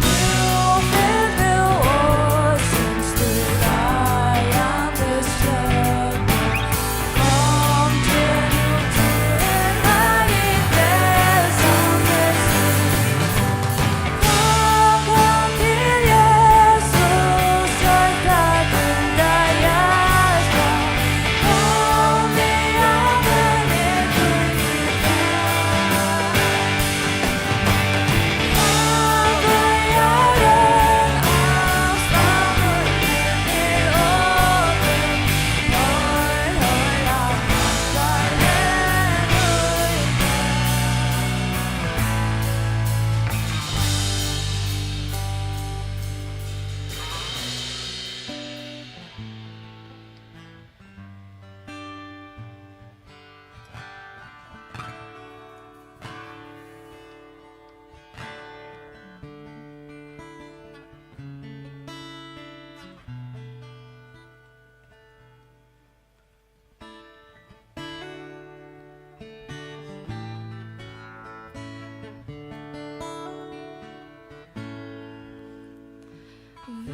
Nú fylg tú orðsins tíðarandi støð. Kom til nú til nærri frelsandi stíð. Kom, kom til Jesus, øll tað dýrda hjarta. Kom, við hann er tín frið.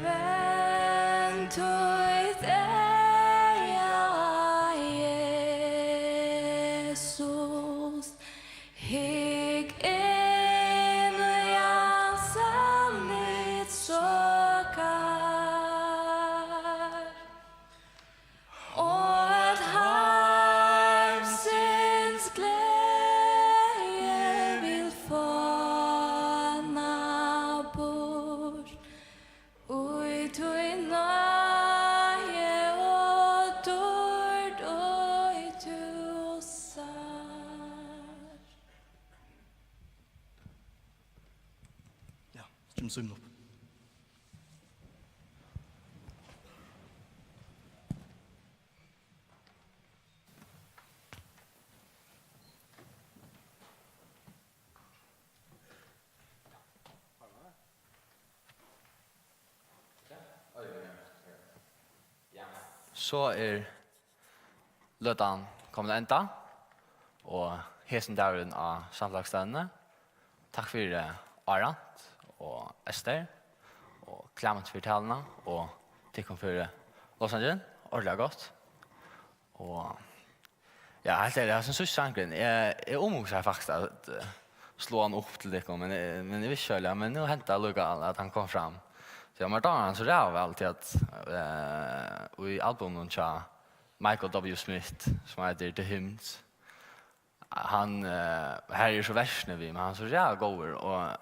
Vend títt eyga á Jesus, hygg inn í hans andlit so kalt. Og at heimsins gleði vil fána burt, í tí náði og dýrd, ið tú sært. Ja, stream zoom upp. So er løtan komin at enda, og hesin dagurin á samfelagsstevnuni. Takk fyri, Árant og Ester og Klement fyri taluna og tykkum fyri lovsangin. Ordiliga gott. Og ja, heilt ærligt, hasin síðsti sangurin, eg, eg umhugsaði faktiskt at, eh, sláa hann upp til tykkum, men, eh, men eg visti ikki, men nú hendi allíkavæl at hann kom fram. So eg, mær dámar hann so ræðuliga væl, tí at, eh, í albuminum hjá Michael W. Smith, sum eitur The Hymns, hann, eh, her eru so versini við, men hann er so ræðuliga góður, og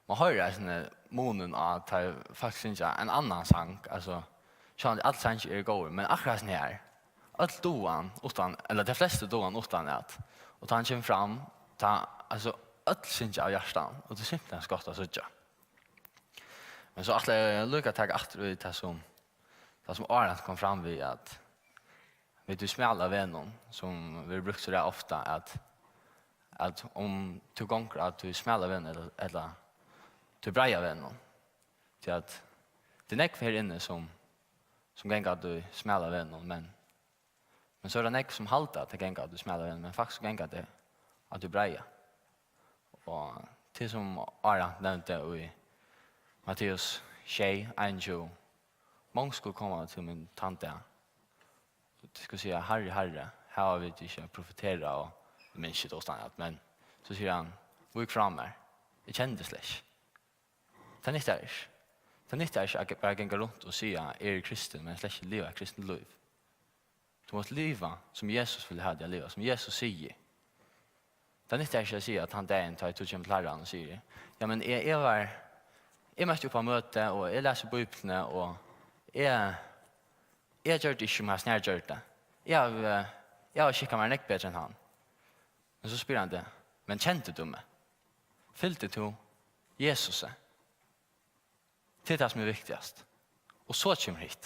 man hoyrir eisini munin á, tá ið fólk syngja ein annan sang, altso, sjálvandi allir sangir eru góðir, men akkurát hesin her, øll duga hann uttan, ella tey flestu duga hann uttanat, og tá hann kemur fram, tá, altso, øll syngja av hjartanum, og tað er simpelthen so gott at síggja. Men so ætli eg líka at taka aftur í tað sum, tað sum Árant kom fram við, at við tí smala vegnum, sum verður brúkt so ræðuliga ofta, at, at um tú gongur á tí smala vegnum ella, ella tí breiða vegnum, tí at tað er nógv her inni, sum, sum ganga á tí smala vegnum, men, men so er tað nógv, sum halda, at tey ganga á tí smala vegnum, men faktiskt ganga tey á tí breiða. Og tað, sum Árant nevndi í Matteus sjey, einogtjúgu, mong skulu koma til mín tann dag, og tey skulu siga: Harri, Harri, hava vit ikki profeterað og, eg minnist ikki tað uttanat, men so sigur hann: Vík frá mær, eg kenni teg slett ikki. Tað nyttar ikki. Tað nyttar ikki at bara ganga runt og siga: Eg eri kristin, men slett ikki liva eitt kristent lív. Tú mást liva, sum Jesus vil hava teg at liva, sum Jesus sigur. Tað nyttar ikki at siga, at tann dagin, tá ið tú kemur til Harran og sigur: Ja, men eg, eg var, eg møtti upp á møti, og eg las í Bíbliuni, og eg, eg gjørdi ikki sum hasin her gjørdi. Eg havi, eg havi skikkað mær nógv betri enn hann. Men so spyr hann teg: Men kendi tú meg? Fylgdi tú Jesusi? Tað er tað, sum er viktigast. Og so kemur hitt.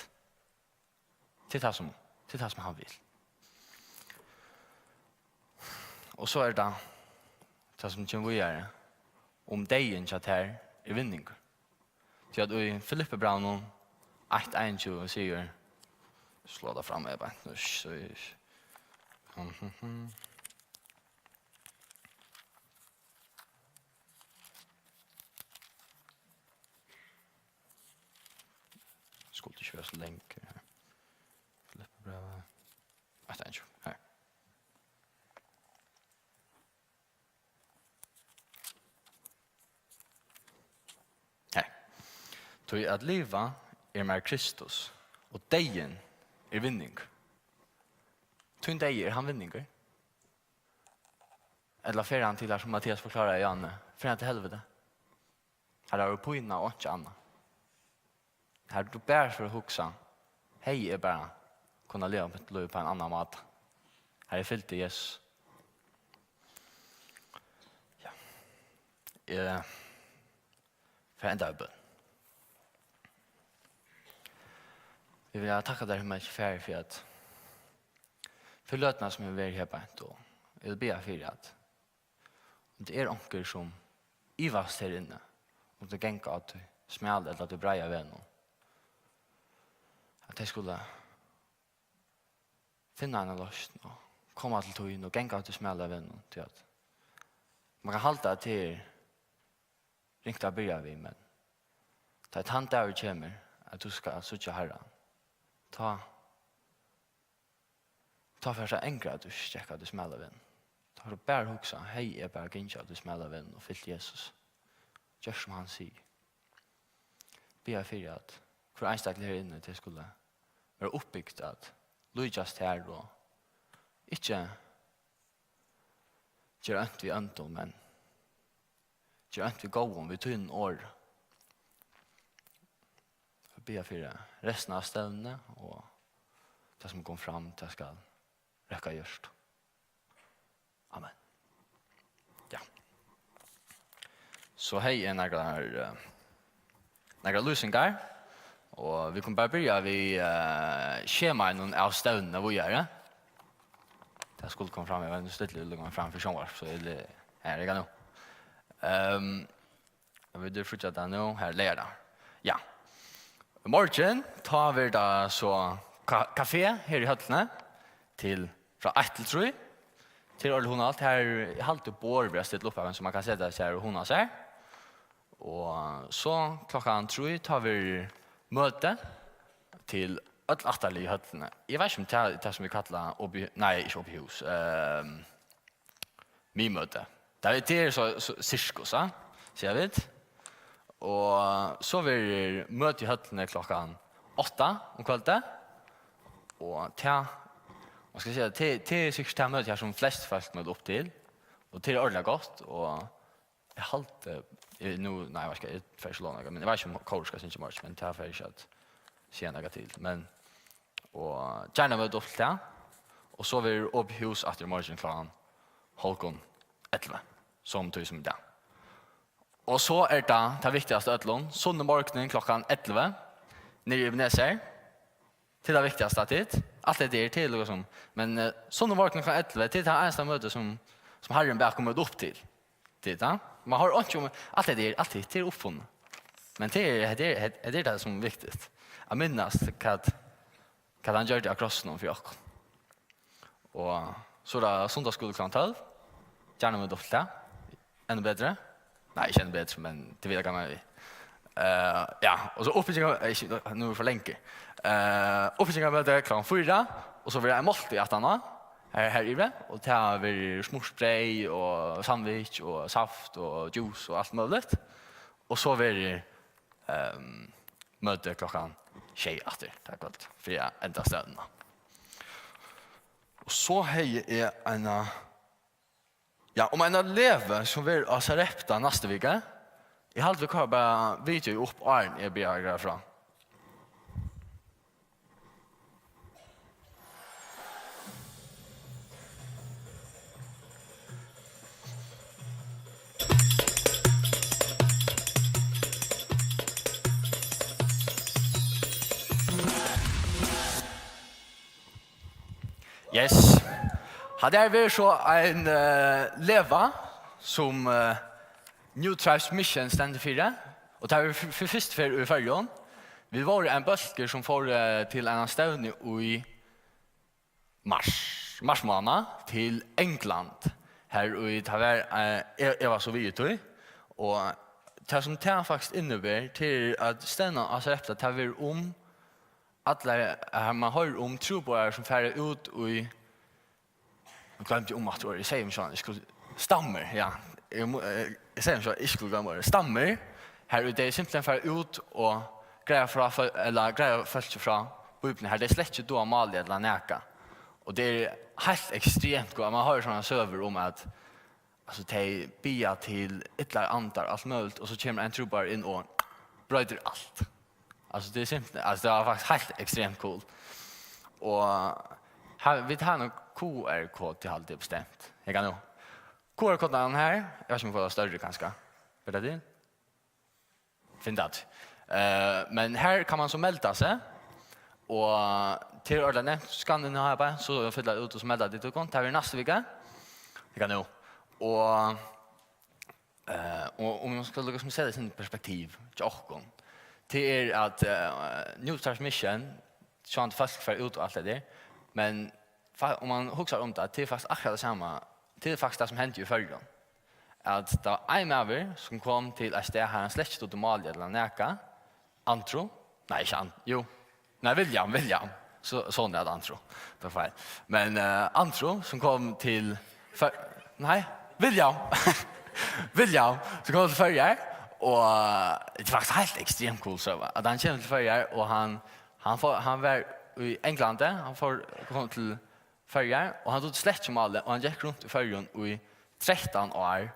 Tað er tað, sum, tað er tað, sum hann vil. Og so er tað, tað sum kemur víðari: Um deyðin hjá tær er vinningur. Tí at í Filippibrævinum eitt einogtjúgu sigur, Slá tað fram her beint nú, so eg... Mhm. Skuldi ikki vera so langur her. Filippibrævið. Hetta er ikki her. Her. Tí at liva er mær Kristus, og deyðin er vinningur. Tín deyði, er hann vinningur? Ella fer hann til, har sum Mattias forklárar í áðni, fer hann til helviti? Har er pína og einki annað. Har tú bara fert at hugsa, hevði eg bara kunnað liva mítt lív á ein annan máta. Har eg fylgdi Jesus. Ja. Eg fer at enda við bøn. Vit vilja takka tær, himmalski Faðir, fyri at, fyri løtuna sum hevur verið her beint, og eg vil biðja fyri at um tað er onkur sum ivast her inni, um tey ganga á tí smala ella tí breiða vegnum, at tey skulu finna eina loysn og koma til tín og ganga á tí smala vegnum, tí at man kann halda, at tað er ringt at byrja við, men tá ið tann dagur kemur, at tú skalt síggja Harran, tá Tá fert tú at angra, at tú ikki gekk á tí smala vegnum. Tá fert tú bara at hugsa, hevði eg bara gingið á tí smala vegnum og fylgt Jesus. Gjørt sum hann sigur. Biðja fyri, at hvør einstakur her inni, tey skulu vera uppbygt at líkjast tær og ikki gera ónt við óndum, men gera ónt við góðum, við tínum orði. Eg biðja fyri restina av stevnuni og tað, sum kom fram, tað skal røkka hjørtu. Amen. Ja. So hevði eg nakrar, eh, nakrar lýsingar, og vit kunnu bara byrja við, eh, skjemainum av stevnuni víðari. Tað skuldi koma fram, eg var nú stillur, fram fyri sjónvarp, so eg, her er eg nú. Ehm, Og vit eru fríggjadag nú, her er leygardag. Ja. Í morgin, tá verður tað so ka-, kafé her í høllini til, frá eitt til trý. Til orðið hugnaligt, her er, eg haldi, borð verða stillt upp av, so man kann seta seg her og hugna sær. Og so klokkan trý, tá verður møti til øll ættarlið í høllini. Eg veit ikki um tað, tað sum vit kalla opið, nei, ikki opið hús. Ehm, miðmøti. Tað er, tað er so, so sirkus, ja, siga vit. Og so verður møti í høllini klokkan átta um kvøldið. Og tað, man skal siga, tað, tað er sikkurt tað møti her, sum flest fólk møta upp til. Og tað er ordiliga gott, og eg haldi, eg, nú, nei, eg veit ikki, eg fari ikki at lova nakað, men eg veit ikki, um kór skal syngja í morgin, men tað fari eg ikki at siga nakað til. Men, og gjarna møta upp til tað. Og so verður opið hús aftur í morgin klokkan hálvgum ellivu, sum tí sum í dag. Og so er tað, tað viktigasta av øllum, sunnumorgunin klokkan ellivu, niðri í Ebenezer. Tað er tað viktigasta, tit. Alt hetta er til, líkasum. Men, eh, sunnumorgunin klokkan ellivu, tað er tað einasta møti sum, sum Harrin bað okkum møta upp til. Tit, ja? Man hoyrir einki um, alt hetta er, alt hetta er uppfunnið. Men tað er, hetta er, hetta er tað sum er viktigt. At minnast hvat, hvat hann gjørdi á krossinum fyri okkum. Og so er tað sunnudagsskúli klokkan tólv. Gjarna møta upp til tað. Enn betri. Nei, ikki enn betri, men tit vita hvat eg meini. Eh, ja, og so uppbyggingar, eh, ikki, nú er for leingi. Eh, uppbyggingarmøti klokkan fýra, og so verður ein máltíð aftaná, her, her yviri, og tað verður smurt breyð og sandwich og saft og juice og alt møguligt. Og so verður, ehm, møti klokkan sjey aftur, tað kvøld, fyri at enda stevnuna. Og so hevði eg eina, ja, um eina legu, sum verður á Sarepta næstu viku. Eg haldi, vit koyra bara video upp, áðrenn eg byrji at greiða frá. Yes. Hatta her verður so ein, eh, legu, sum, eh, New Tribes Mission stendur fyri, og tað er fyri, fyri fyrstu ferð í Føroyum. Vit vóru ein bólkur, sum fór, eh, til eina stevnu í mars, marsmánað til England, har í tað var, eh, eg, eg var so við í tí, og tað, sum tað faktiskt inniber, tað er, at stevnan á Sarepta, tað verður um allar, har man hoyrir um trúboðarar, sum fara út í, nú gloymdi eg umaftur orðið, eg segði um sjálvum, eg skuldi, stammur, ja. Eg mu-, eh, eg segði um sjálvum, eg skuldi gloyma orðið, stammur, har í tey simpelthen fara út og greiða frá fø-, ella greiða fólki frá Bíbliuni, har tey slett ikki duga málið ella nakað. Og tað er heilt ekstremt, og man hoyrir sovorðnar søgur um, at, altso, tey biðja til illar andar, alt møguligt, og so kemur ein trúboðari inn og broytir alt. Altso, tað er simpelthen, altso, tað var faktiskt heilt ekstremt cool. Og her, vit hava ein Q R-kodu, haldi eg bestemt. Eg kann nú. Q R-kodan her, eg veit ikki um eg fái tað størri kanska. Ber tað til? Finn tað. Eh, men her kann man so melda seg, og til orðið nevnt, skanna inn her bara, so fylla út og so melda tit tykkum. Tað verður næstu viku. Eg kann nú. Og Eh, og um man skal líka sum seta tað í perspektiv hjá okkum, tað er at, eh, New Start Mission, sjálvandi fólk fara út og alt tað har, men fa-, um man hugsar um tað, tað er faktiskt akkurát tað sama, tað er faktiskt tað sum hendi í Føroyum, at tað var ein maður sum kom til eitt stað har hann slett ikki dugdi málið ella nakað, Andrew? Nei, ikki An-, jú. Nei, William, William. So, sonurin æt Andrew. Tað var feil. Men, eh, Andrew, sum kom til Før-, nei, William. William, sum kom til Føroyar, og, eh, tað er faktiskt heilt ekstremt cool søga, at hann kemur til Føroyar, og hann, hann fór, hann var í Englandi, hann fór, kom til Føroyar, og hann dugdi slett ikki málið, og hann gekk runt í Føroyum í trettan ár,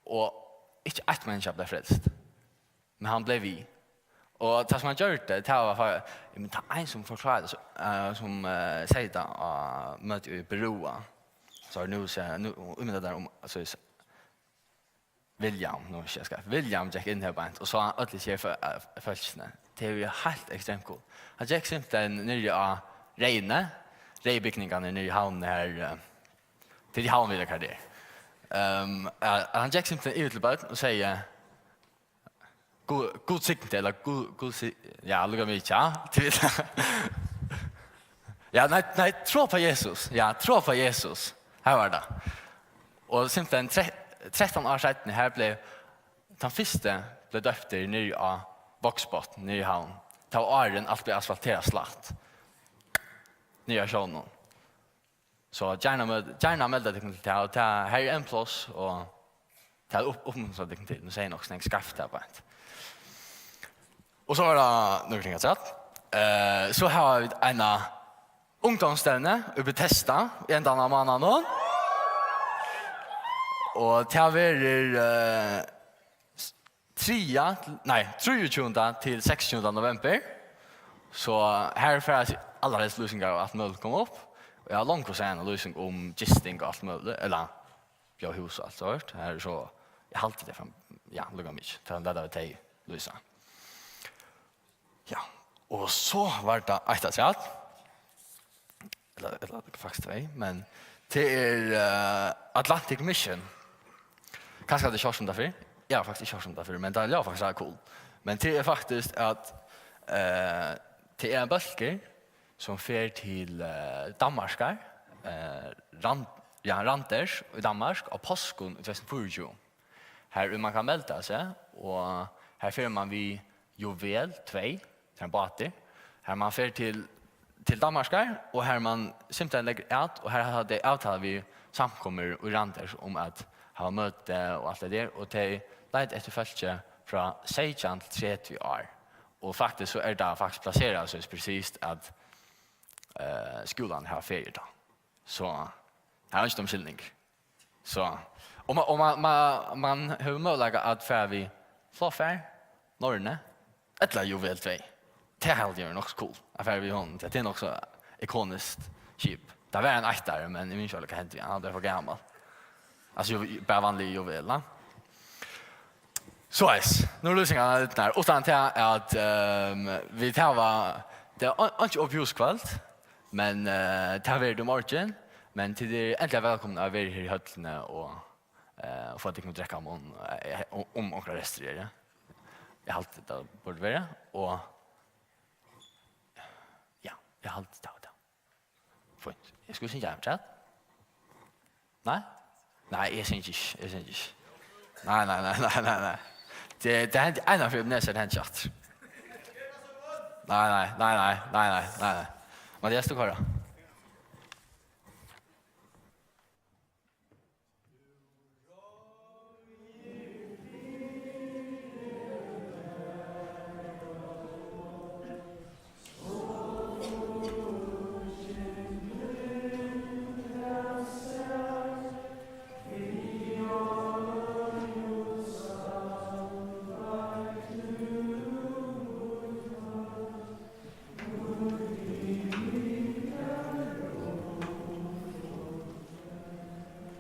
og ikki eitt menniskja bleiv frelst. Men hann bleiv við. Og tað sum hann gjørdi, tað var fa-, men tað er ein sum forklárar tað, so, eh, sum, eh, segði tað á møti í Beroa. So nú sær, nú, ímynda tær um, altso, s-, William, nú skal eg skaffa. William gekk inn her beint og sá øll hesi her fø-, eh, fólkini. Tað er jo heilt ekstremt cool. Hann gekk simpelthen niðri á Reyni, reyðu bygningarnir niðri í Havn her, eh, tað er í Havn, vit vita hvar tað er. Ehm, eh, hann gekk simpelthen yvir til børn og segði, "Gud, Gud signi teg," ella "Gud, Gud si-," ja, lukka meg ikki, ja. Til vit-, ja, nei, nei, trúa á Jesus. Ja, trúa á Jesus. Her var tað. Og simpelthen tre-, trettan ár seinni, her bleiv tann fyrsti bleiv døptur niðri á Vágsbotn, niðri í Havn. Tað var áðrenn alt bleiv asfalterað slætt. Niðri á sjónum. So gjarna mø-, gjarna melda tykkum til tað, og tað, her er enn pláss, og tað er upp-, uppmuntra tykkum til. Nú segði eg nokk so nógv skeivt har beint. Og so var tað nøkur ting afturat. Eh, so hava vit eina ungdómsstevnu í Bethesda í endan av mánaðinum. Og tað verður, eh, s-, triðja, nei, trýogtjúgunda til seksogtjúgunda november. So her fara allarhelst lýsingar og alt møguligt koma upp. Og eg havi longu sæð eina lýsing um gisting og alt møguligt, ella bjóða hús og alt sovorðið. Her er so, eg haldi tað fram, ja, lukka meg ikki. Tað er tað tey lýsa. Ja, og so var tað eitt afturat. Ella, ella faktiskt tvey, men tað er, eh, Atlantic Mission. Kanska tað er sjást um tað fyrr. Eg havi faktiskt ikki hoyrt um tað fyrr, men tað ljóðar faktiskt rætt cool. Men tað er faktiskt at, eh, tað er ein bólkur sum fer til, eh, Danmarkar, eh, Ran-, ja, Randers í Danmark á páskum í tvey túsund og fýraogtjúgu. Har man kann melda seg, og her fer man við Juvel tvey, tað er ein bátur, har man fer til, til Danmarkar, og har man simpelthen leggur at, og her hava tey avtalu við samkomur í Randers um at hava møti og alt tað har, og tey leita eftir fólki frá seytjan til tretivu ár. Og faktiskt so er tað faktiskt plaserað so presist at, eh, skúlarnir hava feriu tá. So, har er ikki umskylning. So, og man, og man, man, man hevur møguleika at fara við flogfar, Norrønu, ella Juvel tvey. Tað haldi eg er nokk so cool, at fara við honum. Tað er nokk so ikoniskt skip. Tað var ein eittari, men eg minnist ikki, hvat hendi við hann. Hann bleiv for gamal. Altso, Ju-, bara vanliga Juvel, na? So, yes. Nú er lýsingarnar lidnar. Uttan til at, ehm, vit hava, tað er ein-, einki open house-kvøld, men, eh, tað verður í morgin. Men tit eru endiliga vælkomin at vera her í høllini og, eh, og fáa tykkum at drekka um, eh, um, um onkrar restir eru. Eg haldi, tað burdi verið, og ja, eg haldi, tað var tað. Fínt. Eg skuldi syngja ein afturat. Nei? Nei, eg syngi ikki, eg syngi ikki. Nei, nei, nei, nei, nei, nei. Tað, tað hendi eina ferð, men eg sær, tað hendi ikki aftur. Nei, nei, nei, nei, nei, nei, nei, nei. Mathias, tú koyrir.